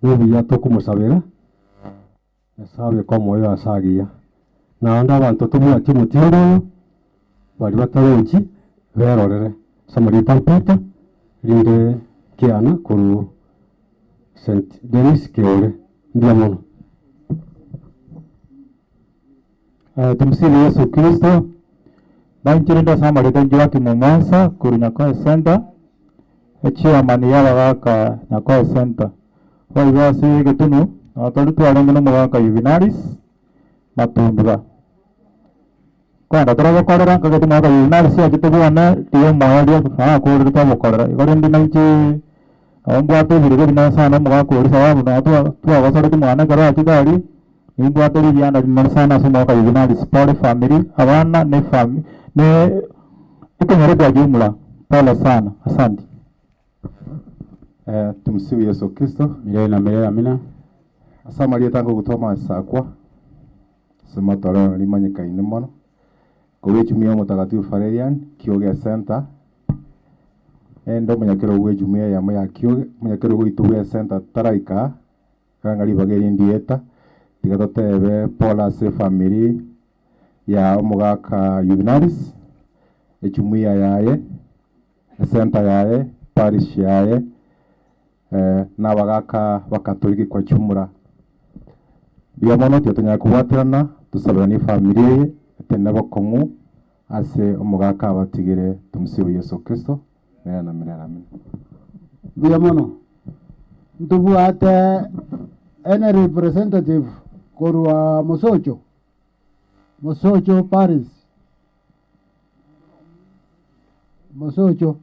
Nobuya tokomosabera, Nyasae abeke omoyo ase agiya. Naende abanto tobwati omotindo oyo, baria batarochi berorere ase amarieta a Peter, rinde kiana korwa St. Denis Keore. Mbuya mono. Tumsifu Yesu Kristo. Nainche rende ase amarieta Joakim Omwansa korwa Nyakoe Center, echairman y'abagaka Nyakoe Center. Boigo ase egetunu nabo tari twarenge nomogaka Juvenalis Matundura. Kogenda torabokorera nkagete omogaka Juvenalis achete bwane riria omoerio akorire twabokorera. Igo rende nainche nabo mbwate ebirogo ebinene sana omogaka oria sababu nabo twa twagosoreti mwane ekero achete aria, nimbwate rigianda rinene sana ase omogaka Juvenalis. Pole family, abana ne efami ne ekenyoro kwa jumla, pole sana, asanti. Tumsifu Yesu Kristo. Milele na milele amina. Ase amarieta nkogutwa amasakwa, ase matorero rimanyekaine mono, korwa ejumuiya y'Omotakatifu Valerian, Kioge Centre, ende omonyakerogo bw'ejumuiya eyemo ya Kioge, omonyakerogo oito bwe centre taraika aa, ekero ng'a ribaga eri ndieta, tiga totebe pole ase efamiri ya omogaka Juvenalis, ejumuiya yaye, Esenta yaye, parish yaye, na abagaka bakatoliki kwa jumla. Mbuya mono tiga tonyare kobwaterana tosaberanie efamiri eye etene bokong'u ase omogaka abatigire Tumsifu Yesu Kristo milele na milele amina. Mbuya mono. Ntobwate any representative korwa Mosocho, Mosocho parish. Mosocho.